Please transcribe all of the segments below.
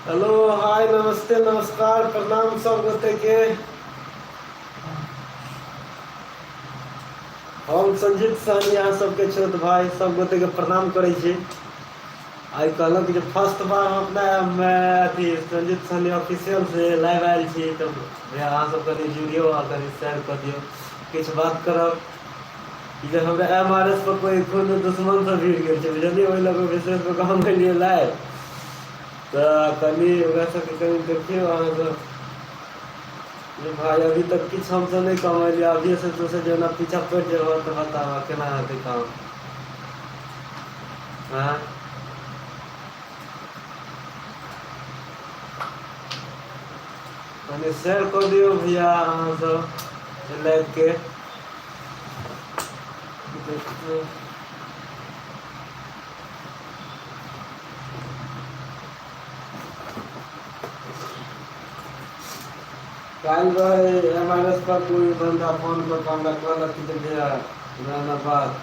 Hello hi नमस्ते नमस्कार प्रणाम सब गोटे के। हम संजीत सहनी अहाँ सबके छोट भाई सब गोटे के प्रणाम करै छी। आइ कहलहुँ कि जे फर्स्ट बार हम अपना अथी संजीत सहनी ऑफिशियल से लाइव आयल छी, तऽ भैया अहाँ सब कनि जुड़ियौ आ कनि शेयर कऽ दियौ। किछु बात करब जे हमरा एम आर एस पर कोई कोनो दुश्मन सब भिड़ गेल छै, बुझलियै? ओहि लऽ कऽ विशेष कऽ कऽ हम एलियै लाइव, तऽ कनि ओकरा सबके कनि देखियौ अहाँ सब जे भाई अभी तक किछु हमसब नहि कमेलियै, अभिये से दोसर जेना पीछा पड़ि जेबह तऽ बताबऽ केना हेतै काम। आँय, कनि शेयर कऽ दियौ भैया अहाँ सब लाइव के। देखियौ काल्हि रहै एम आर एस पर कोइ बन्दा फोन कऽ कऽ हमरा कहलक कि जे भैया एना एना बात,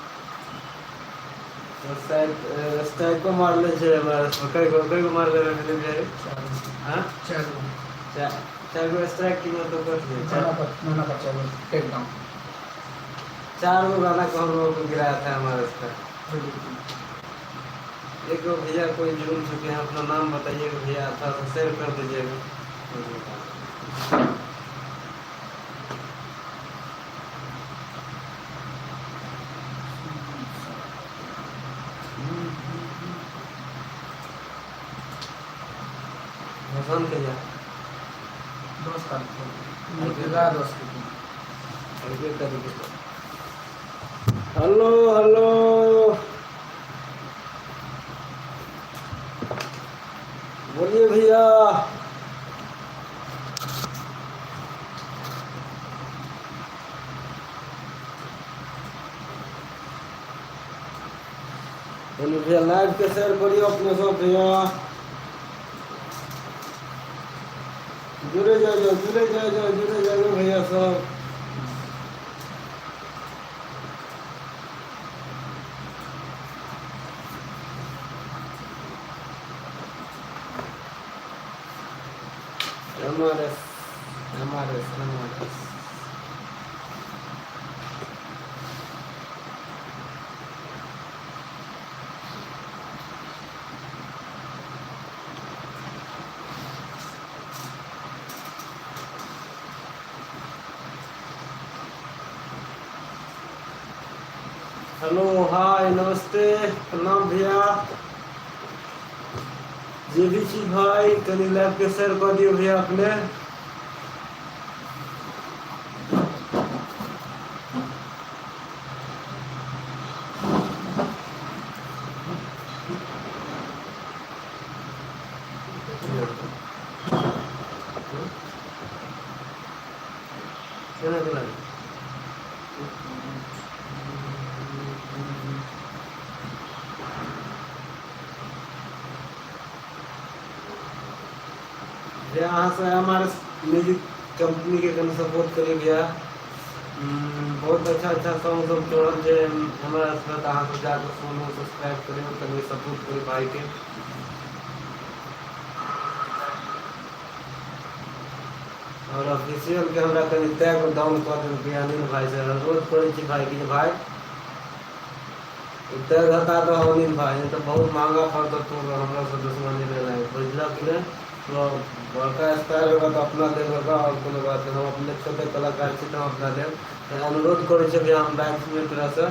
तऽ स्ट्राइको मारले छै एम आर एस पर। कै गो मारले रहै भैया? आँय, चारि गो स्ट्राइक की मतलब कथी? गाना पर, गाना पर चारि गो टेक डाउन। चार गो गाना को हम लोगों को गिराया था हमारे पे। एक गो भैया कोई जुड़ चुके हैं, अपना नाम बताइएगा भैया, थोड़ा सा शेयर कर दीजिएगा। पसंद भैया 10 तारीख को, 11-10 के। हेलो हेलो, बोलिए भैया। बोलिए भैया, लाइव के शेयर करियो अपने सब भैया, जुड़े जाओ जाओ, जुड़े जाओ जाओ, जुड़े जाओ भैया सब। M R S M R S M R S. Hello hi नमस्ते प्रणाम भैया, जे भी छी भाई कनि लाइव के शेयर कऽ दियौ भैया अपने। केना केना भैया, अहाँ से M R S music company के कनि सपोर्ट करियौ भैया। बहुत अच्छा अच्छा सॉन्ग सब जोड़ल छै हमरा सबके, तऽ अहाँ सब जाकऽ सुनू, सब्सक्राइब करियौ, कनि सपोर्ट करियौ भाई के। और ऑफिशियल के हमरा कनि टैग डाउन कऽ देलकै अनिल भाई से अनुरोध करै छी भाई कि जे भाई टैग हटा दह अनिल भाई, नहीं तऽ बहुत महंगा पड़तौ तोर हमरा से दुश्मनी लेनाइ, बुझलह कि नहि? तो बड़का स्टार होगा तऽ अपना देब होगा, और कोनो बात नहि, हम अपने छोटे कलाकार छी तऽ हम अपना देब। तऽ अनुरोध करै छी भैया हम बैंक में तोरासँ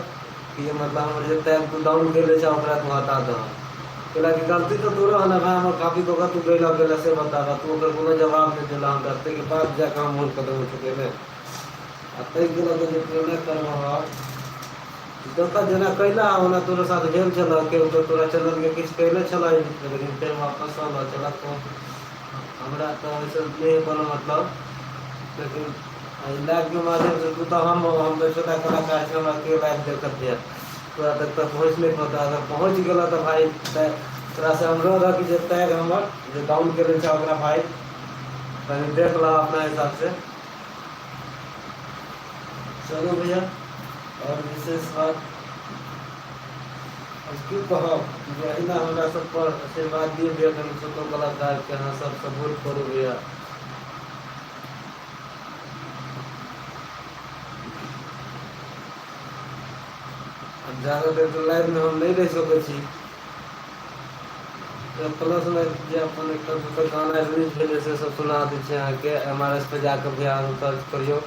कि मतलब हमर जे टैग तू डाउन कयले छह ओकरा तू हटा दह, कैलाकि गलती तऽ तोरो है ने भाई, हमर कॉपी कऽ कऽ तू गैलह गेलह से बताबह, तू ओकर कोनो जवाब नहि देलह हमरा, ताहिके बाद जाकऽ हम मोन कदम उठेबै आ ताहिके लऽ कऽ जे तू नहि करबह देखऽ जेना कैला ओना तोरा साथ भेल छलह, केओ तऽ तोरा चैनलके किछु कैले छलह, लेकिन फेर वापस अयलह चलऽ तो हमरा तऽ ओहिसँ नहि कोनो मतलब, लेकिन एहि लाइवके माध्यमसँ तू तऽ हम तऽ छोटा कलाकार छी, हमरा केओ लाइव देखत भैया तोरा तक तऽ पहुँच नहि पता, अगर पहुँच गेलह तऽ भाई तोरासँ अनुरोध है कि जे टैग हमर जे डाउन केने छै ओकरा भाई कनि देख लह अपना हिसाबसँ। चलू भैया, और विशेष बात अब की कहब जे अहिना हमरा सब पर आशीर्वाद दियौ भैया, कनि छोटो कलाकार के अहाँ सब सपोर्ट करू भैया। अब ज्यादा देर तऽ लाइव में हम नहि रहि सकै छी। प्लस में जे अपन एकटा दूटा गाना रिलीज भेलै से सब सुना दै छी अहाँके। एम आर एस पे जाकऽ भी अहाँ सर्च करियौ।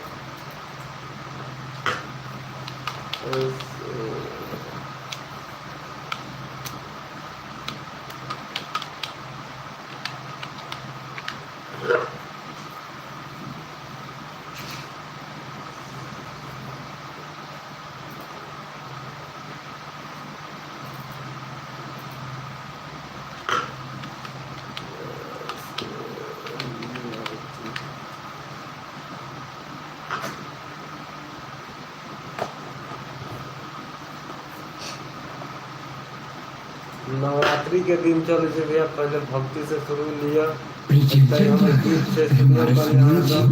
नवरात्रि के दिन चले छै भैया, पहले भक्ति से शुरू लिअ। हमर गीत छै, सुनियौ कनि अहाँ सब।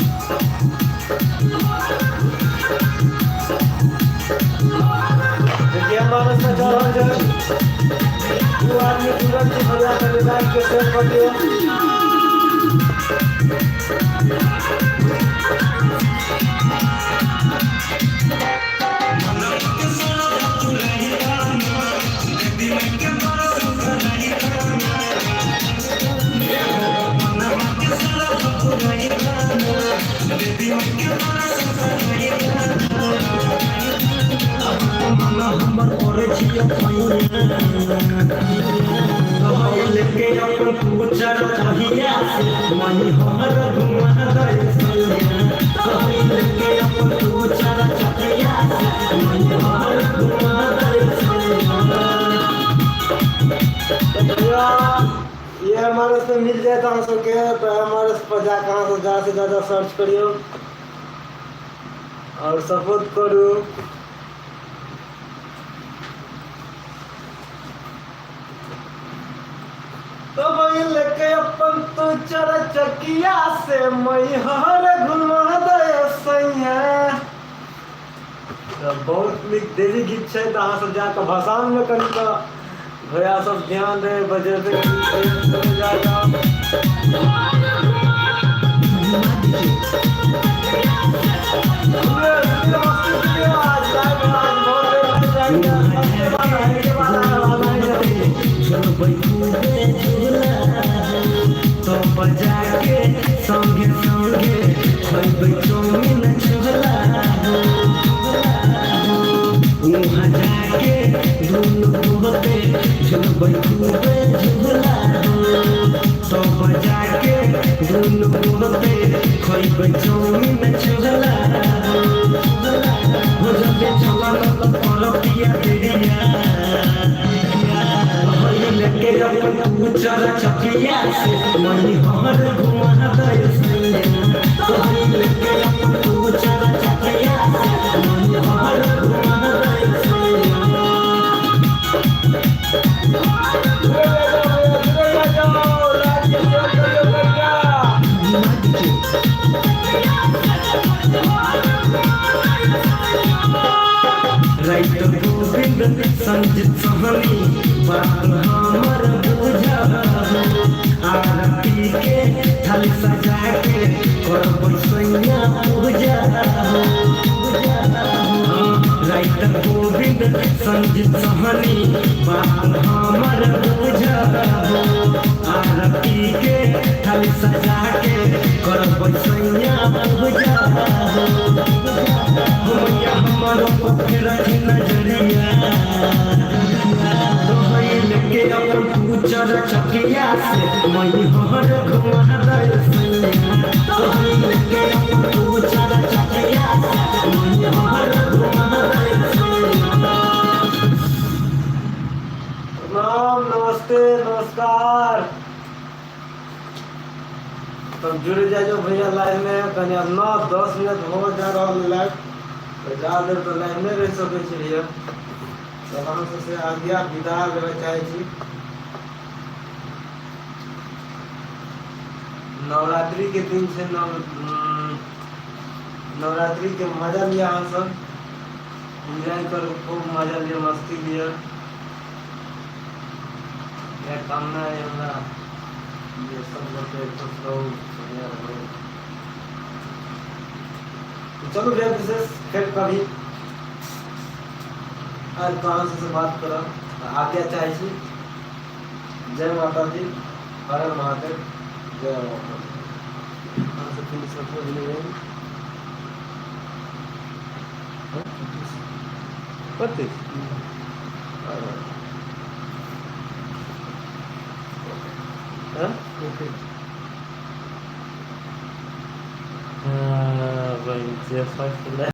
देखिए हमारे से चल रहल छै दू आदमी जुड़ल छी भैया, कनि लाइक के शेयर कर दियौ। ये हमारे से मिल जाए तो अहाँ सबके, तो हमारे पर जाकर अहाँ सब ज़्यादा से ज़्यादा सर्च करियौ और सपोर्ट करू। तो वही लेके अपन तू चर चकिया से मैहर घुमा दे सैया। तो बहुत नीक देवी गीत छै, तऽ अहाँ सब जाकऽ भसान में कनि तऽ भैया सब ध्यान दे बजेबे तो बजा के संगे संगे खइबै चौमिन छोला, वहाँ जाके दुनू गोटे झुलबै खूबे झूला। तो बजा के दुनू गोटे खइबै चौमिन छोला, हो जबे चलल परतिया देरिया लेके अपन चर चकिया से मैहर घुमा दे सैया। लेके अपन चर चकिया से मैहर घुमा दे सैया। राइटर गोविंद संजीत सहनी बात हमर बुझा, आरती के थाली सजा के करबै सैया पूजा। राइटर गोविंद संजीत सहनी बात हमर बुझा, आरती के थाली सजा के करबै सैया पूजा। मैया हमर फेर नजरिया लेके अपन चर चकिया से मैहर घुमा दे सैया। लेके अपन चर चकिया से मैहर घुमा दे सैया। प्रणाम, नमस्ते, नमस्कार। तब जुड़ जाइयो भैया लाइव में। कनि अब 9-10 मिनट हो जा रहल लाइव, तऽ ज्यादा देर तऽ लाइव नहि रहि सकै छी भैया। तब अहाँ सबसे आज्ञा विदा लेबऽ चाहै छी। नवरात्रि के दिन छै, नवरात्रि के मजा लिअ, अहाँ सब एन्जॉय करू, खूब मजा लिअ, मस्ती लिअ। इएह कामना अइ हमरा जे सब गोटे खुश रहू, बढ़िआँ रहू। चलू भैया, विशेष फेर कभी आइ कहाँ से बात करब। आज्ञा चाहै छी। जय माता दी, हर हर महादेव, जय माता दी। अहाँ से फिनिश रखो। 25। हाँ? ओके। हाँ, भाई,